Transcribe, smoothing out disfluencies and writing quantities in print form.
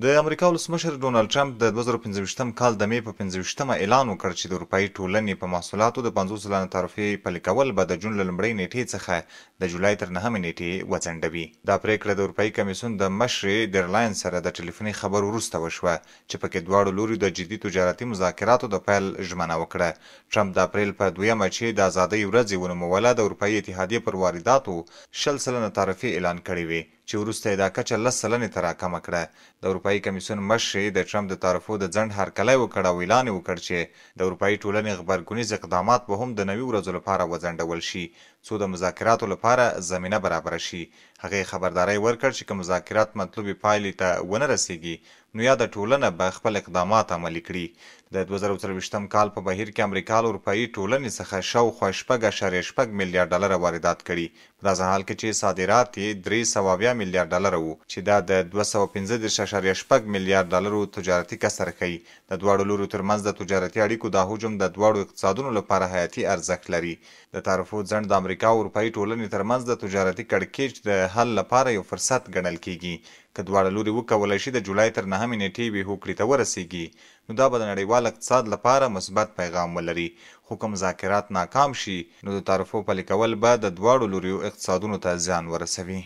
د امریکا ولسمشر ډونالډ ټرمپ د 2025 کال د مې په 25 مه اعلان وکړ چې د اروپايي ټولنې په محصولاتو د 50% تعرفې پلي کول به د جون له لومړۍ نېټې څخه د جولای تر نهمې نېټې وځنډوي. دا پرېکړه د اروپايي کمېسیون د مشرې دیرلاین سره د ټلیفوني خبرو وروسته وشوه چې پکې دواړو لوریو د جدي تجارتي مذاکراتو د پیل ژمنه وکړه. ټرمپ د اپریل په دویمه چې د ازادۍ ورځ یې ونوموله، د اروپايي اتحادیې پر وارداتو 20% تعرفې اعلان کړې وې، چې وروسته یې دا کچه لس سلنې ته راکمه کړه. د اروپايي کمیسیون مشرې د ټرمپ د تعرفو د ځنډ هرکلی وکړ او اعلان یې وکړ چې د اروپايي ټولنې غبرګونیز اقدامات به هم د 90 ورځو لپاره وځنډول شي، څو د مذاکراتو لپاره زمینه برابره شي. هغې خبرداری ورکړ چې که مذاکرات مطلوبې پایلې ته ونه رسېږي، نو یاده ټولنه به خپل اقدامات عملي کړي. د 2024 کال په بهیر کې امریکا له اروپايي ټولنې څخه شاوخوا شپږ اعشاریه شپږ میلیارډ ډالره واردات کړي، په داسې حال کې چې صادرات یې 370 میلیارډ ډالره وو، چې دا د 235 اعشاریه شپږ میلیارډ ډالرو تجارتي کسر ښيي. د دواړو لوریو ترمنځ د تجارتي اړیکو دا حجم د دواړو اقتصادونو لپاره حیاتي ارزښت لري. د تعرفو ځنډ د امریکا او اروپايي ټولنې ترمنځ د تجارتي کړکېچ د حل لپاره یو فرصت ګڼل کېږي. که دواړه لوري وکولای شي د جولای تر نهمې نېټې یوې هوکړې ته ورسېږي، نو دا به د نړیوال اقتصاد لپاره مثبت پیغام ولري، خو که مذاکرات ناکام شي، نو د تعرفو پلي کول به د دواړو لوریو اقتصادونو ته زیان ورسوي.